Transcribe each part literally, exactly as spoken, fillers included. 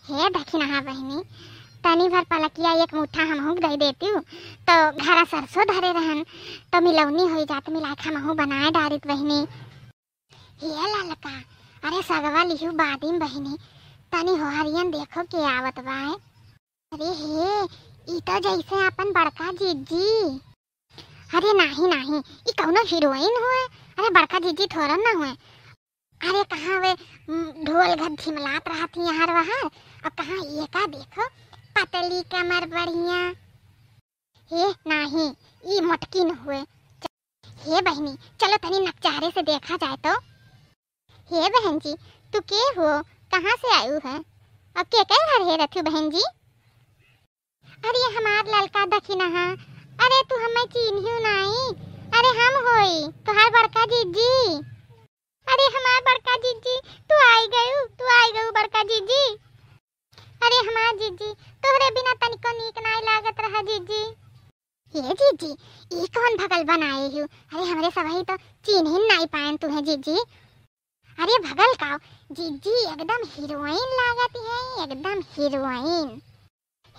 हे दखिनहा बहिनी, तनी भर पलकिया एक मुट्ठा हमहू के दे देतिउ, तो घरा सरसों धरे रहन, तो मिलौनी होई जात, मिलाए के हमहू बनाए डारित बहिनी। हे ललका, अरे सगवा लिहू बादिम बहिनी, तनी होहरियन देखो के आवत बाए। अरे हे, ई तो जैसे अपन बड़का जीजी। अरे नाही नाही, ई कौनो हीरोइन हुए। अरे बड़का जीजी थोड़न ना हुए। अरे कहाँ वे, उम, ढोल घत झिमलात रहत ही यहाँ वहाँ, और कहाँ ये का देखो, पतली कमर बढ़िया। हे नाही, ई मोटकी न हुए। च-, हे बहिनी, चलो तनी नकचारे से देखा जाए तो। हे बहन जी, तू के हो, कहाँ से आयु है, और के के घर हे रथु बहन जी? अरे हमार ललका दखिनहा, अरे तू हमें चीन्हियो नाई, अरे हम होई तोहार बड़का जीजी। अरे हमार बड़का जीजी, तू आई गयू, तू आई गयू बड़का जीजी। अरे हमार जीजी, तोहरे बिना तनिको नीक नाई लागत रहा जीजी। ये जीजी, ई कौन भगल बनाए हू? अरे हमरे सबही तो चीन्हिन नाई पाएन तुहे जीजी। अरे भगल काओ, जीजी एकदम हीरोइन लागत है, एकदम हीरोइन।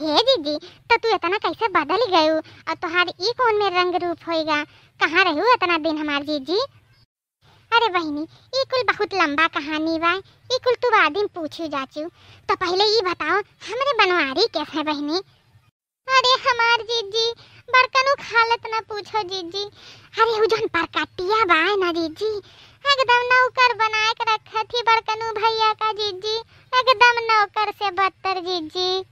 हे जीजी, तो तू इतना कैसे बदल गयू? और तोहार ई कौन में रंग रूप होएगा? कहाँ रहू इतना दिन हमार जीजी? अरे बहिनी, ई कुल बहुत लंबा कहानी बा, ई कुल तू बाद में पूछू जाचू। तो पहले ई बताओ, हमरे बनवारी कैसे बहिनी? अरे हमार जीजी, बड़कनू के हालत ना पूछो जीजी। अरे उ जौन परकटिया बा ना जीजी, एकदम नौकर बनाए के रखत ही बड़कनू भैया का जीजी, एकदम नौकर से बदतर जीजी।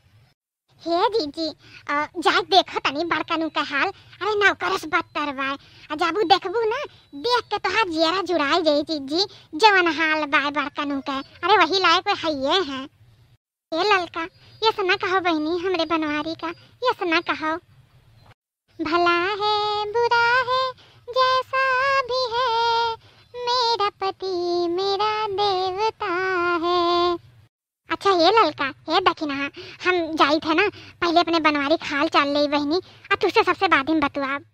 हे जीजी, अ, जाए देखो तनी बड़कनू के हाल। अरे नौकर से बदतर बा। आ जाबू देखबू ना, देख के तोहार जियरा जुड़ाई जाई जीजी, जवन हाल बा बड़कनू के। अरे वही लायक वे हइये हैं। ए ललका, ये से ना कहो बहिनी हमरे बनवारी का, ये से ना कहो। भला है, बुरा है, जैसा भी है, मेरा पति मेरा देवता है। अच्छा, हे ललका, हे दखिनहा, हम जाइत है ना, पहले अपने बनवारी के हाल चाल लेई बहिनी, आ तुझसे सबसे बाद में बतुआब।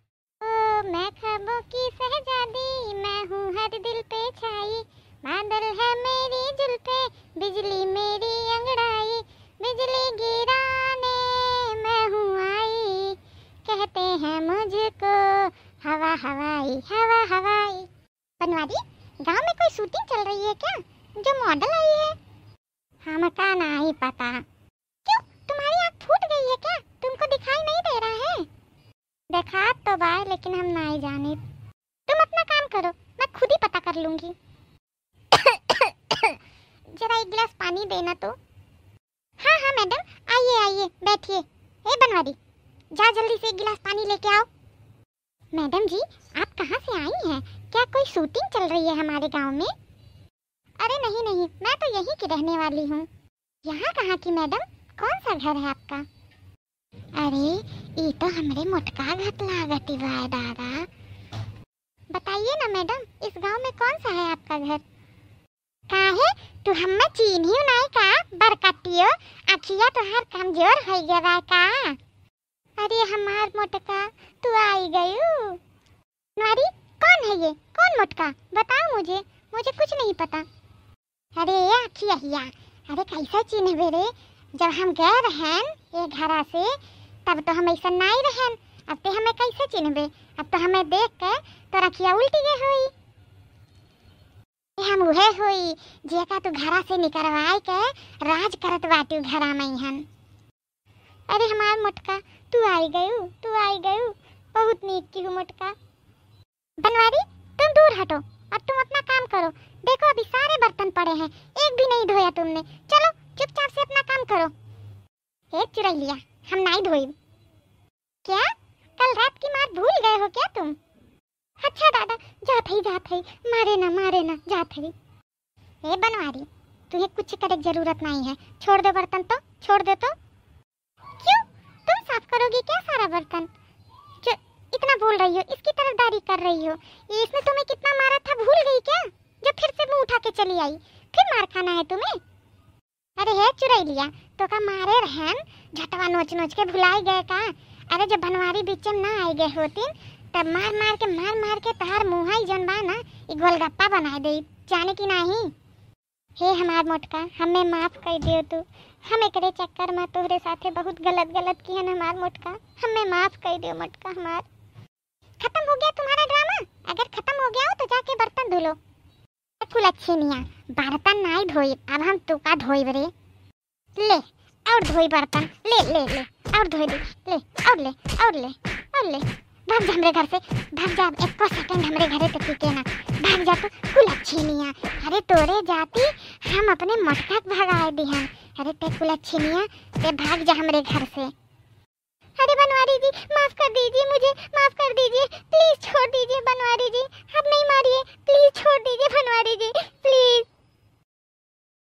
ओ, मैं ख्वाबों की शहजादी, मैं हूँ हर दिल पे छाई, बादल है मेरी जुल्फे, बिजली मेरी अंगड़ाई, बिजली गिराने मैं हूँ आई, कहते हैं मुझको हवा हवाई, हवा हवाई। बनवारी, गांव में कोई शूटिंग चल रही है क्या, जो मॉडल आई है? हमका नहीं पता। क्यों, तुम्हारी आँख फूट गई है क्या? तुमको दिखाई नहीं दे रहा है? देखा तो बाय, लेकिन हम नहीं जाने। तुम अपना काम करो, मैं खुद ही पता कर लूंगी। जरा एक गिलास पानी देना तो। हाँ हाँ मैडम, आइए आइए, बैठिए। ए बनवारी, जा जल्दी से एक गिलास पानी लेके आओ। मैडम जी, आप कहाँ से आई हैं? क्या कोई शूटिंग चल रही है हमारे गांव में? अरे नहीं नहीं, मैं तो यहीं की रहने वाली हूँ। यहाँ कहाँ की मैडम? कौन सा घर है आपका? अरे, ये तो हमरे मोटका घत लागती बा दादा। बताइए ना मैडम, इस गांव में कौन सा है आपका घर? काहे, तू हम्मे चीन्हियो नाई का? बरकटियो, अखिया तोहार कमजोर हो गया बा का? अरे हमार मोटका, तू आई गयू। बनवारी, कौन है ये? कौन मोटका? बताओ मुझे, मुझे कुछ नहीं पता। अरे अखिया हिया, अरे कैसे चिन्हबे रे? जब हम गए रहन ये घरा से, तब तो हम ऐसा नाई रहन। अब ते हमें कैसे चिन्हबे? अब तो हमें देख के तोर अखिया उल्टी गए होई। हम उहे होई, जेका तू घरा से निकरवाए के राज करत बाटू घरा में हन। अरे हमार मोटका, तू आई गयू, तू आई गयू, बहुत नीक किहू मोटका। बनवारी, तुम दूर हटो, अब तुम अपना काम करो। देखो अभी सारे बर्तन पड़े हैं, एक भी नहीं धोया तुमने। चलो चुपचाप से अपना काम करो। हे चुरैलिया, हम नाई धोइब। क्या? कल रात की मार भूल गए हो क्या तुम? अच्छा दादा, जात हई, जात हई, मारे ना, मारे ना, जात हई। ए बनवारी, तुहे कुछ करे के जरूरत नहीं है, छोड़ दे बर्तन तो, छोड़ दे तो। क्यों, तुम साफ करोगी क्या सारा बर्तन? जो इतना बोल रही हो, इसकी तरफदारी कर रही हो, ये इसने तुम्हें कितना मारा था, भूल गई क्या? जो फिर से मुंह उठा के चली आई, फिर मार खाना है तुम्हें। अरे हे चुरैलिया, तोका मारे रहन, झटवा नोच नोच के भुलाई गए का? अरे जब बनवारी बीच में ना आई गए होतिन, तब मार मार के, मार मार के तहार मुंह ही जौन बा ना, ई गोलगप्पा बनाए दे, जाने की नाही? हे हमार मोटका, हमें माफ कर दियो तू। हम एकरे चक्कर में तोहरे साथे बहुत गलत गलत किहन हमार मोटका, हमें माफ कर दियो मोटका हमार। खत्म हो गया तुम्हारा ड्रामा? अगर खत्म हो गया हो तो जाके बर्तन धो लो। कुलच्छिनिया, बर्तन नाई धोई, अब हम तू का धोई रे। ले, और धोई बर्तन, ले, ले, ले, और धोई दे, ले, और ले, और ले, और ले। भाग जा हमरे घर से, भाग जा, अब एको सेकंड हमरे घरे तो टिके ना। भाग जा तू कुलच्छिनिया। अरे तोरे जाती हम अपने मोटका के भगाए दिहन। अरे ते कुलच्छिनिया, ते भाग जा हमरे घर से। अरे बनवारी जी, माफ कर दीजिए मुझे, माफ कर दीजिए, प्लीज छोड़ दीजिए बनवारी जी, अब नहीं मारिए, प्लीज छोड़ दीजिए बनवारी जी, प्लीज।